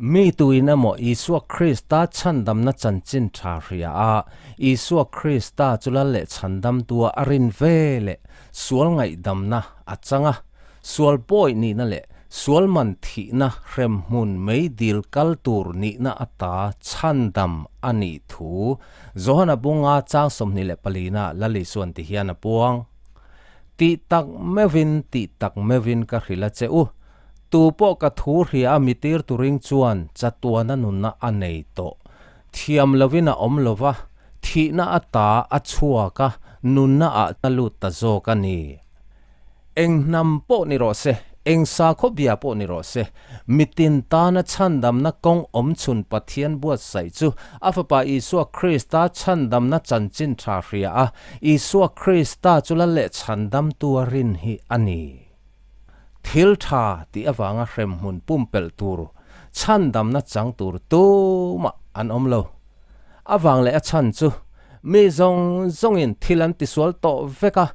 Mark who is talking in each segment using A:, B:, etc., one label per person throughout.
A: Mi tuin emaw Isua Krista chhandamna chanchin tha hria a, Isua Krista chu lal leh chhandamtua a rin ve leh sual ngaihdamna a chang a, sual pawi nihna leh sual man thihna hremhmun meidil kal tur nihna ata chhandam a nih thu Johana bunga chang 24na Lal Isuan ti hian a puang. Tih tak meuhin tih tak meuhin ka hrilh a che u, Tu pawh ka thu hria a mitir turing chuan chatuana nunna a nei tawh. Thiam lovin a awm lo va, thihna ata a chhuak a, nunna ah a lut ta zawk a ni. Eng hnam pawh ni rawh se, eng sakhaw bia pawh ni rawh se, mitin tana chhandamna kawng awmchhun Pathian buatsaih chu a Fapa Isua Krista chhandamna chanchin tha hria a, Isua Krista chu lal leh chhandamtu a rin hi a ni. Thil tha tih avanga hremhmun pumpelh tur chhandamna chang tur tumah an awm lo. Avang leh a chhan chu mi zawng zawngin thil an tisual tawh vek a,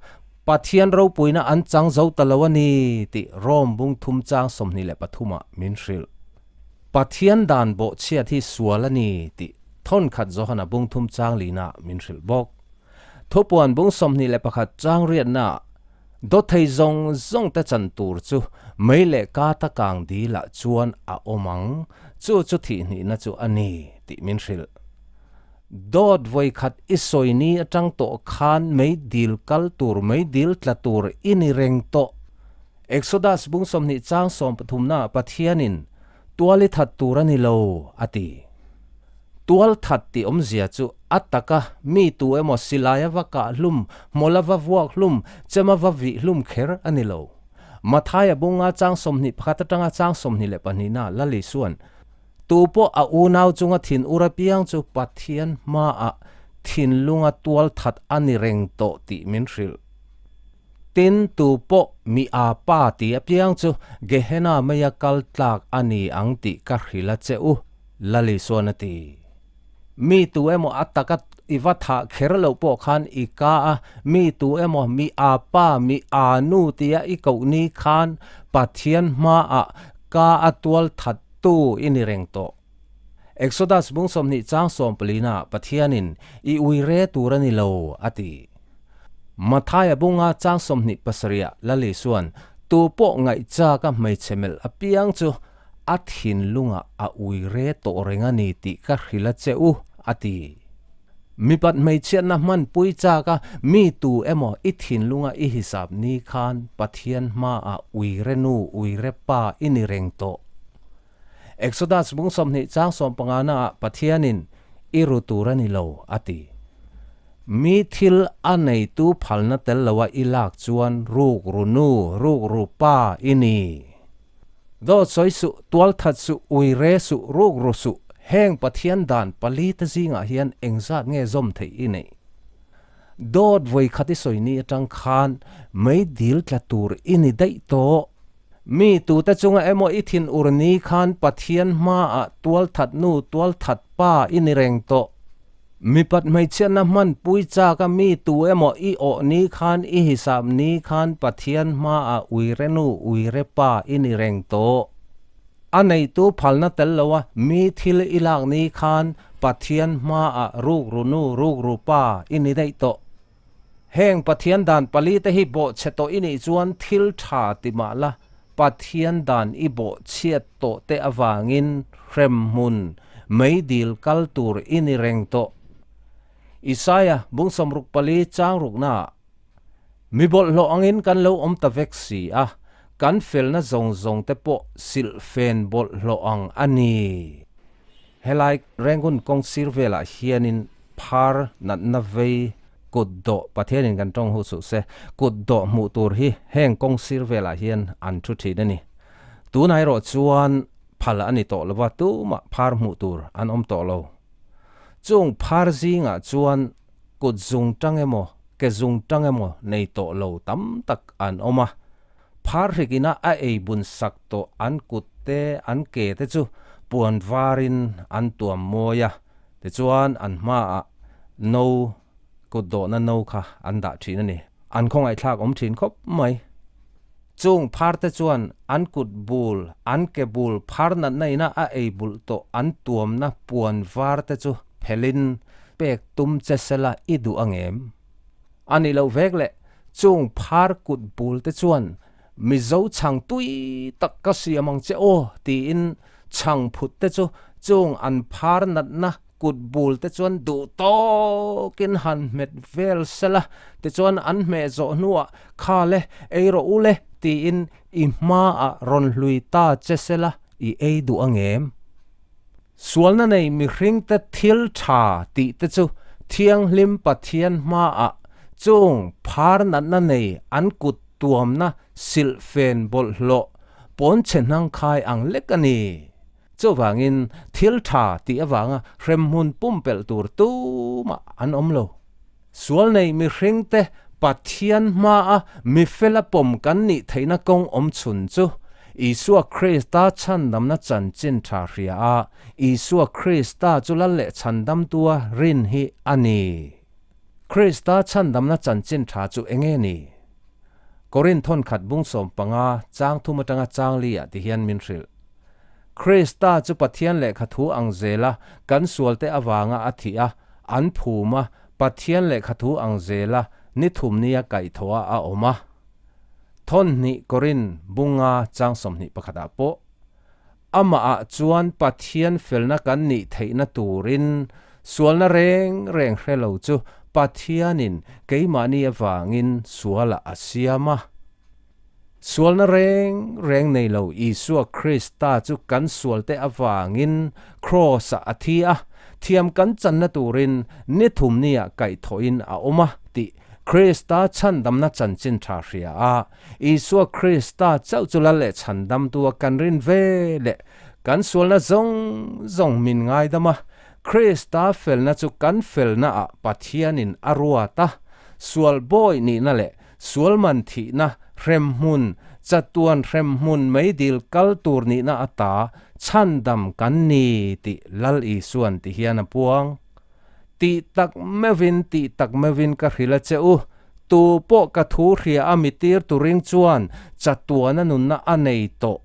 A: Pathian ropuina an chang zo ta lo a ni tih Rom bung thum chang 23 ah min hrilh. Pathian dan bawhchhiat hi sual a ni tih thawnkhat Johana bung thum chang lina min hrilh bawk. Thupuan bung 21 chang riatnaah Dawthei zawng zawng te chan tur chu mei leh ka ta kang dil ah chuan a awm ang, chu chu thihhnihna chu a ni tih min hrilh. Dawt vawi khat i sawi ni atang tawh khan mei dil kal tur mei dil tla tur i ni reng tawh. Exodus bung 20 chang 13 ah Pathianin Tual i that tur a ni lo, a ti. Tual that tih awmzia chu a taka mi tu emaw silai a va kah hlum, hmawlh a va vuak hlum, chem a va vih hlum kher a ni lo. Mathaia bunga chang 21 atanga chang 22na Lali chuan, Tu pawh a unau chunga thin ur apiang chu Pathian hmaah thinlunga tual that a ni reng tawh tih min hrilh. Tin, tu pawh mi a pa ti apiang chu Gehenna meia kal tlak a ni ang tih ka hrilh a che u, Lali chuan a ti. Mi tu emaw a taka i va thah kher loh pawh khan i ka a, mi tu emaw mi a pa, mi a nu tia i koh ni khan Pathian hmaah ka a tual that tu i ni reng tawh. Exodus bung 20 chang 14 ah Pathianin i ui re tur a ni lo, a ti. Mathaia bunga chang 27 ah Lali chuan tu pawh ngaihchak a hmeichhe melh apiang chu a thinlungah a ui re tawh reng a ni tih ka hrilh a che u, a ti. Mipat hmeichhiatna hmanpui chak a mi tu emaw i thinlunga i hisap ni khan Pathian hmaah ui re nu ui re pa i ni reng tawh. Exodus bung 20 chang 15 naah Pathianin i ru tur a ni lo, a ti. Mi thil a neitu phalna tel loa i lak chuan ruk ru nu, ruk ru pa i ni. Dawt sawi suh, tual that suh, ui re suh, ruk ru suh, heng Pathian dan pali te zingah hian engzat nge zawm theih i neih? Dawt vawi khat i sawi ni atang khan mei dil tla tur i ni daih tawh. Mi tute chunga emaw i thin ur ni khan Pathian hmaah tual that nu, tual that pa i ni reng tawh. Mipat hmeichhiatna hmanpui chaka mi tu emaw i awh ni khan i hisap ni khan Pathian hmaah uire nu, uire pa i ni reng tawh. A neitu phalna tel loa mi thil i lak ni khan Pathian hmaah rukru nu, rukru pa i ni daih tawh. Heng Pathian dan pali te hi bawhchhe tawh i nih chuan thil tha ti mah la, Pathian dan i bawhchhiat tawh te avangin hremhmun meidil kal tur i ni reng tawh. Isaia bung 64 chang ruknaah, Mi bawlhhlawh angin kan lo awm ta vek si a, kan felna zawng zawng te pawh silhfen bawlhhlawh ang a ni. Helai Rangoon kawng sir velah hianin phar natna vei kut dawh Pathianin kan tawng hu suh se, kut dawh hmuh tur hi heng kawng sir velah hian an thu thin a ni. Tunah erawh chuan phal a ni tawh lova tumah phar hmuh tur an awm tawh lo. Chung phar zingah chuan kut zung tang emaw ke zung tang emaw nei tawh lo tam tak an awm a. Phar hrik ina a ei bun sak tawh an kut te an ke te chu puan varin an tuam mawi a, tichuan an hmaah no kut dawhna no kha an dah thin a ni. An khawngaihthlak awm thin khawp mai. Chung phar te chuan an kut bul, an ke bul phar natna ina a ei bulh tawh an tuamna puan var te chu phelin pek tum che sela i duh angem? A nih loh vek le, chung phar kut bul te chuan Mizo chhang tui tak ka siam ang che aw tiin chhang phut te chu chung an phar natna kut bul te chuan duh tawkin han hmet vel sela, tichuan an hmeh zawh hnuah kha le ei rawh u le tiin i hmaah rawn hlui ta che sela i ei duh angem? Sualna nei mihringte thil tha tih te chu Thianghlim Pathian hmaah chung phar natna nei an kut tuamna silhfen bawlhhlawh pawnchhe hnangkhai ang lek a ni. Chuvangin thil tha tih avanga hremhmun pumpelh tur tumah an awm lo. Sual nei mihringte Pathian hmaa mifela pawm kan nih theihna kawng awm chhun chu Isua Krista chhandamna chanchin tha hria a, Isua Krista chu lal leh chhandamtua rin hi a ni. Krista chhandamna chanchin tha chu enge ni? Korinthon khat bung 15 chang thum atanga chang li ah ti hian min hrilh. Krista chu Pathian lehkha thu ang zela kan sualte avanga a thih a, an phum a, Pathian lehkha thu ang zela ni thum nia kaihthawh a a awm a. Thawn hnih Korin bunga chang 21 ah pawh, Amah ah chuan Pathian felna kan nih theihna turin sualna reng reng hre lo chu Pathianin keimahni avangin sualah a siam a. Sualna reng reng nei lo Isua Krista chu kan sualte avangin Kraws-ah a thi a, thiam kan channa turin ni thum nia kaihthawhin a awm a tih Krista chhandamna chanchin tha hria a, Isua Krista chauh chu lal leh chhandamtu a kan rin ve leh kan sualna zawng zawng min ngaidam a, Krista felna chu kan felnaah Pathianin a ruat a, sual bawi nihna leh sual man thihna hremhmun, chatuan hremhmun meidil kal tur nihna ata chhandam kan ni tih Lal Isuan ti hian a puang. Tih tak meuhin, tih tak meuhin ka hrilh a che u, tu pawh ka thu hria a mitir turing chuan chatuana nunna a nei tawh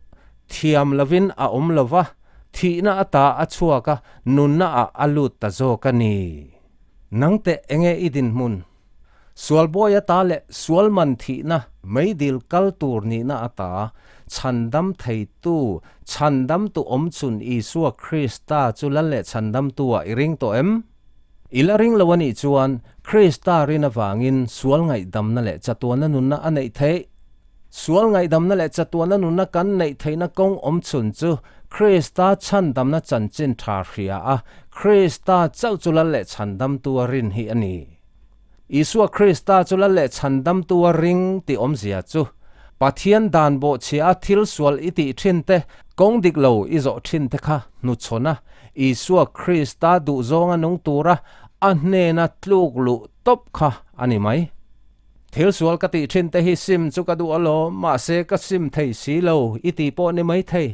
A: thiam lovin a awm lo va, thihna ata a chhuak a, nunna ah a lut ta zawk a ni. Nangte enge i dinhmun? Sual bawi ata leh sual man thihna meidil kal tur nihna ata chhandam theitu, chhandamtu awmchhun Isua Krista chu lal leh chhandamtu-ah i ring tawh em? I la ring lo a nih chuan Krista rin avangin sual ngaihdamna leh chatuanna nunna a neih theih. Sual ngaihdamna leh chatuanna nunna kan neih theihna kawng awmchhun chu Krista chhandamna chanchin tha hria a, Krista chauh chu lal leh chhandamtu a rin hi a ni. Isua Krista chu lal leh chhandamtu a ring tih awmzia chu, Pathian dan bawhchhia a thil sual i tih thin te, kawng dik lo i zawh thin te kha hnuchhawn a, Isua Krista duhzawnga nung tura a hnena tluk luh tawp kha a ni mai. Thil sual ka tih thin te hi sim chu ka duh alawm, mahse ka sim thei si lo i tih pawh ni mai thei.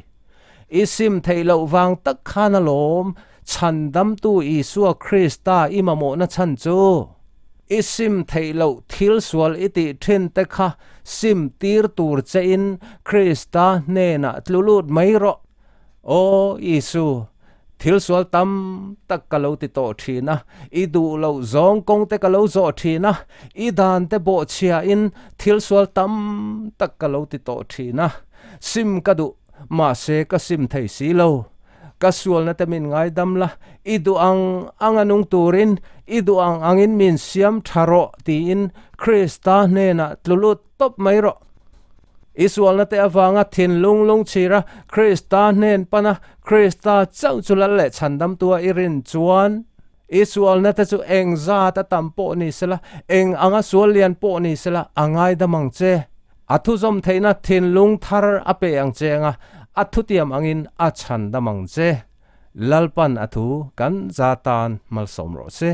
A: I sim theih loh vang tak khan alawm chhandamtu Isua Krista i mamawhna chhan chu. I sim theih loh thil sual i tih thin te kha sim tir tur che in Krista hnenah tlu lut mai rawh. Aw Isu, thil sual tam tak ka lo ti tawh thin a, i duh loh zawng kawng te ka lo zawh thin a, i dan te bawhchhia in thil sual tam tak ka lo ti tawh thin a, sim ka duh, mahse ka sim thei si lo. Ka sualna te min ngaidam la, i duh ang ang a nung turin, i duh ang angin min siam tha rawh tiin Krista hnenah tlu lut tawp mai rawh. I sualna te avanga thinlung lungchhira Krista hnen pana Krista chauh chu lal leh chhandamtua i rin chuan, i sualna te chu eng zat a tam pawh ni sela, eng anga sual lian pawh ni sela a ngaidam ang che. A thuzawm theihna thinlung thar a pe ang che anga a thutiam angin a chhandam ang che. Lalpan a thu kan za tan malsawm rawh se.